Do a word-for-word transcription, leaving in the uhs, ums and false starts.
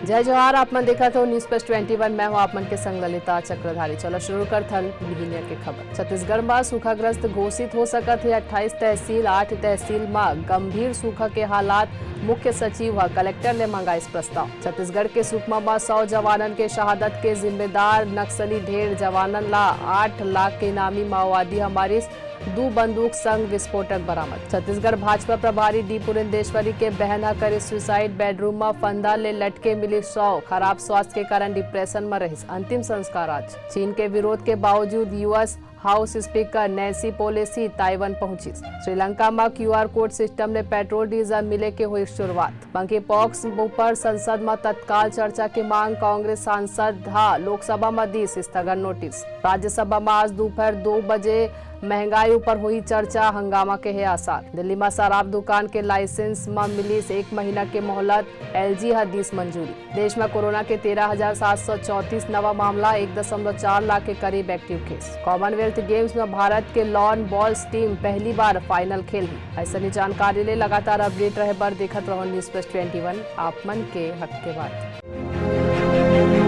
जय जोहार, आप मन देखत हो News Plus twenty one, मैं हूं आप मन के संग ललिता चक्रधारी। चलो शुरू करथन बिहिनिया के खबर। छत्तीसगढ़ म सूखाग्रस्त घोषित हो सकत हे अट्ठाईस तहसील, आठ तहसील म गंभीर सूखा के हालात, मुख्य सचिव ह कलेक्टर ले मंगाइस प्रस्ताव। छत्तीसगढ़ के सुकमा म सौ जवानन के शहादत के जिम्मेदार नक्सली ढेर जवानन ला आठ लाख के इनामी माओवादी ह मारिस, दू बंदूक संग विस्फोटक बरामद। छत्तीसगढ़ भाजपा प्रभारी डी पुरंदेश्वरी के बहन ह करे suicide, bedroom म फंदा ले लटके मिली शव, खराब स्वास्थ्य के कारण depression म रहिस, अंतिम संस्कार आज। चीन के विरोध के बावजूद US house speaker Nancy Pelosi Taiwan पहुंचिस। श्रीलंका म क्यूआर कोड सिस्टम ले पेट्रोल डीजल मिले के होई शुरुआत। मंकी पॉक्स ऊपर संसद म तत्काल चर्चा के मांग, कांग्रेस सांसद ह लोकसभा म दीस स्थगन नोटिस। राज्यसभा म आज दोपहर दो बजे महंगाई ऊपर होई चर्चा, हंगामा के हे आसार। दिल्ली म शराब दुकान के लाइसेंस म मिलिस एक महीना के मोहलत, एलजी ह दीस मंजूरी। देश म कोरोना के तेरह हजार सात सौ चौंतीस नवा मामला, एक दशमलव चार लाख के करीब एक्टिव केस। कॉमनवेल्थ गेम्स म भारत के लॉन बॉल्स टीम पहली बार फाइनल खेलही। अइसने जानकारी ले लगातार अपडेट रहे बर देखत रहो News Plus twenty one, आप मन के हक के बात।